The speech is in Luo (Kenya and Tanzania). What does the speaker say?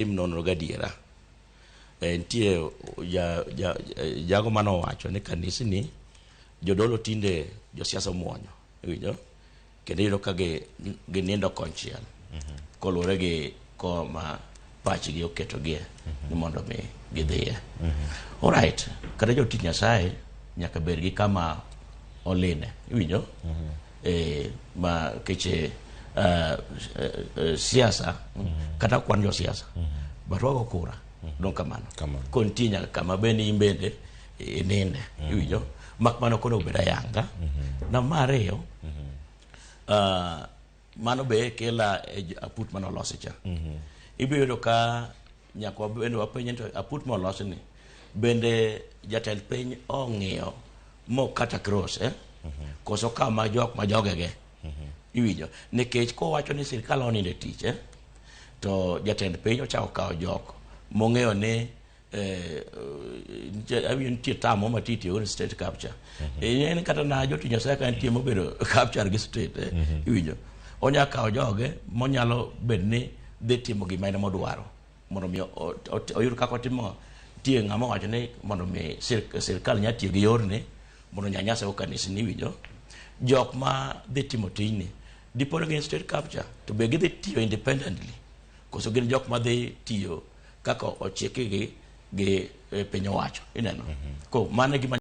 Tim nonro gadiera. Eh, nitie ja, ja, jago mane owacho ni kanisni jodolo tinde josiasa omuonyo iwinjo kendo iyudo ka gi ginindo konchiel koluwore gi koma pachgi oketogie ni mondo mi gidhiye. Alright, kata jotich Nyasaye nyaka bed gi kama oline iwinjo eh, ma keche siasa kata ok wan josiasa but wago kura dong kamano. Kamano. Ko nitie nyaka kama bende in bende ininde iwinjo mak mano koro obed ayanga. Namba mar ariyo, mano be kela e aput mane olosi cha. Ibiro yudo ka nyaka bende wapenje to aput molosi ni bende jatend piny ong'iyo mo kata cross eh? Koso kama jok ma jogege iwinjo nikech kowacho ni sirikal onindo e tich eh? To jatend piny ochako kawo jok mong'eyo ni awinjo nitie term moro ma titiyogo ni state capture. En kata na jotich Nyasaye ka nitie mobedo capture gi state eh, iwinjo onya kawo joge monyalo bed ni dhi timo gima en modwaro mondo mi oyud kaka otimo. Nitie ng'ama owacho ni mondo mi sirikal nya tiyo gi yorni mondo onyanyase go kanisni iwinjo jok ma dhi timo tijni dipo ni gin state capture to be gidhi tiyo independently koso gin jok ma dhi tiyo kaka ochikgi gi piny owacho ineno ko mano e gima.